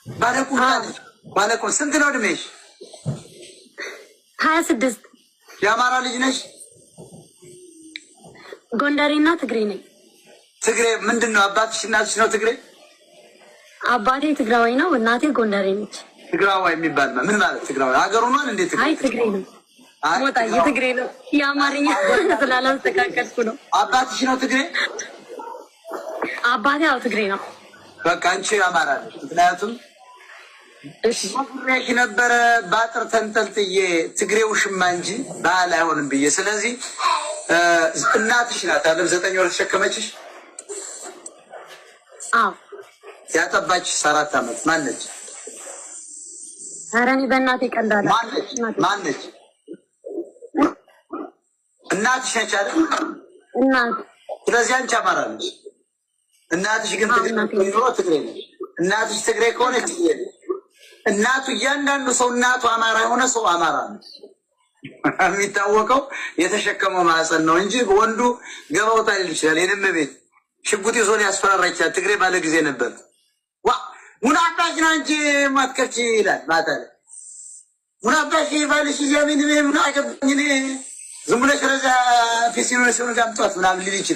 ባለቁምጣ ልጅ፣ ባለቁም። ስንት ነው እድሜሽ? 26። የአማራ ልጅ ነሽ? ጎንደሬና ትግሬ ነኝ። ትግሬ ምንድን ነው? አባትሽ እናትሽ ነው ትግሬ? አባቴ ትግራዋይ ነው፣ እናቴ ጎንደሬ ነች። ትግራዋይ የሚባል ምን ማለት? ትግራዋይ ሀገሩ ነው እንዴ? ትግሬ አይ፣ ትግሬ ነው። ሞጣ ትግሬ ነው። የአማርኛ ስላላስተካከልኩ ነው። አባትሽ ነው ትግሬ? አባቴ ያው ትግሬ ነው። በቃ አንቺ አማራ ነሽ። ምክንያቱም ነግሬሽ ነበረ በአጥር ተንጠልጥዬ ትግሬ ውሽማ እንጂ ባህል አይሆንም ብዬ። ስለዚህ እናትሽ ናት አይደል 9 ወር ተሸከመችሽ? አዎ። ያጠባችሽ 4 ዓመት ማነች? ኧረ እኔ በእናቴ ቀልዳለሁ። ማነች? ማነች? እናትሽ ነች አይደል? እናት። ስለዚህ አንቺ አማራ ነሽ። እናትሽ ግን ትግሬ ኑሮ ትግሬ ነች። እናትሽ ትግሬ ከሆነች ትግሬ ነች። እናቱ፣ እያንዳንዱ ሰው እናቱ አማራ የሆነ ሰው አማራ ነው። የሚታወቀው የተሸከመው ማህፀን ነው እንጂ ወንዱ ገባውታ ሊል ይችላል። የንም ቤት ሽጉጥ ይዞ ሊያስፈራራ ይችላል። ትግሬ ባለ ጊዜ ነበር። ዋ ሙን አባሽ ነው አንቺ ማትከፍቺ ይላል። ማታ ላይ ሙን አባሽ ባልሽ ምን ምን አገባኝ እኔ፣ ዝም ብለሽ ረዛ ፌሲኖ ሲሆን ጋምጧት ምናምን ሊል ይችላል።